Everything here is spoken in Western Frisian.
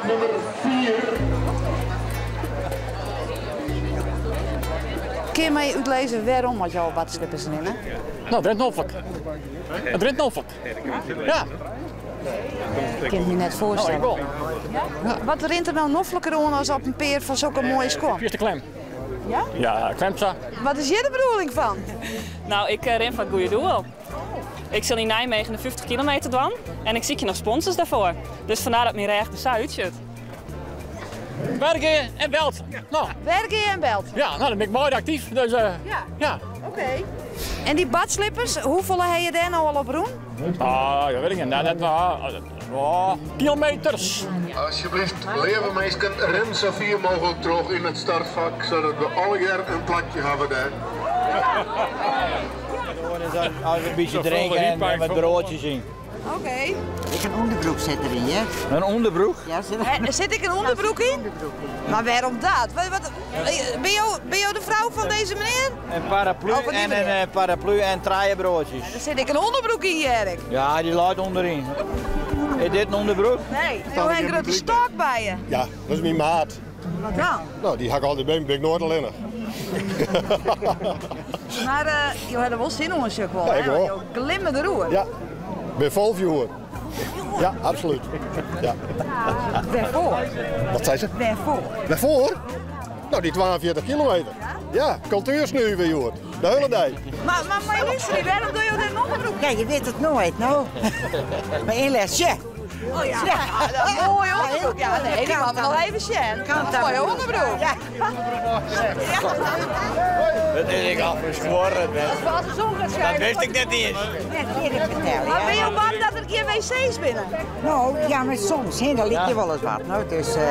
Nummer 4. Kin je my útlizze wêrom as jo wadslippers rinne? No, it rint noflik. It rint noflik. Ja. Ik kin it my net foarstelle. No, ik wol. Wat rint der no nofliker oan as op in pear fan sokke moaie skuon? Fierste klem. Ja? Ja, klemt sa. Wat is hjir de bedoeling fan? No, ik rin foar it goede doel. Ik sil yn Nijmegen de 50 kilometer dwaan en ik sykje noch sponsors dêrfoar. Dus fandêr dat myn rêch der sa útsjocht. Wergea en Belt. No. Wergea en Belt. Ja, no, dan bin ik moai aktyf. Dus, uh, ja. ja. Oké. En dy badslippers, hoefolle ha je dêr no al op rûn? Ah, ja, weet ik niet. Net, net, oh, kilometers. Alsjeblieft, leave minsken, rin sa fier mooglik troch yn it startfak, sadat we allegear in plakje hawwe dêr. Als een beetje drinken en wat broodjes in. Oké. Ik een onderbroek zit erin, ja? Een onderbroek? Ja, zit er zit ik een onderbroek in? Maar waarom dat? Wat, wat, ben, jou, ben jou de vrouw van deze meneer? Een paraplu Oh, van die en een meneer. paraplu en trije broodjes. Er zit ik een onderbroek in, Jerk. Ja, die leit onderin. Is dit een onderbroek? Nee, je hebt een grote stok bij je. Ja, dat is mijn maat. Wat dan? Nou, die ha ik altyd by my, bin ik noait allinnich. Maar uh, jo ha der wol sin oan, sjoch wol. Ja, ik wol. Jo glimme deroer. Ja, bin fol fjoer. Ja, absoluut. Ja. Wêrfoar? Wat sei se? Wêrfoar? Wêrfoar? No, dy 42 kilometer. Ja, kultuersnuve hjoed. De hiele dei. Mar, mar, mar luister, wêrom dogge jo dit noch in broek? Ja, je weet het nooit, no. Maar één lesje. Oh ja, ja. dat mooie onderbroek. Ja, nee, die moatte we noch even sjen. Kant Mooie onderbroek. Ja. Dat is ik al versworen. Dat is de zon gaat schijnen. Dat wist ik net niet eens. Net hier ik vertellen. Maar ben je bang dat er geen wc's binnen? Nou, ja, maar soms, hè, dan ligt je wel eens wat. Nou, dus, uh...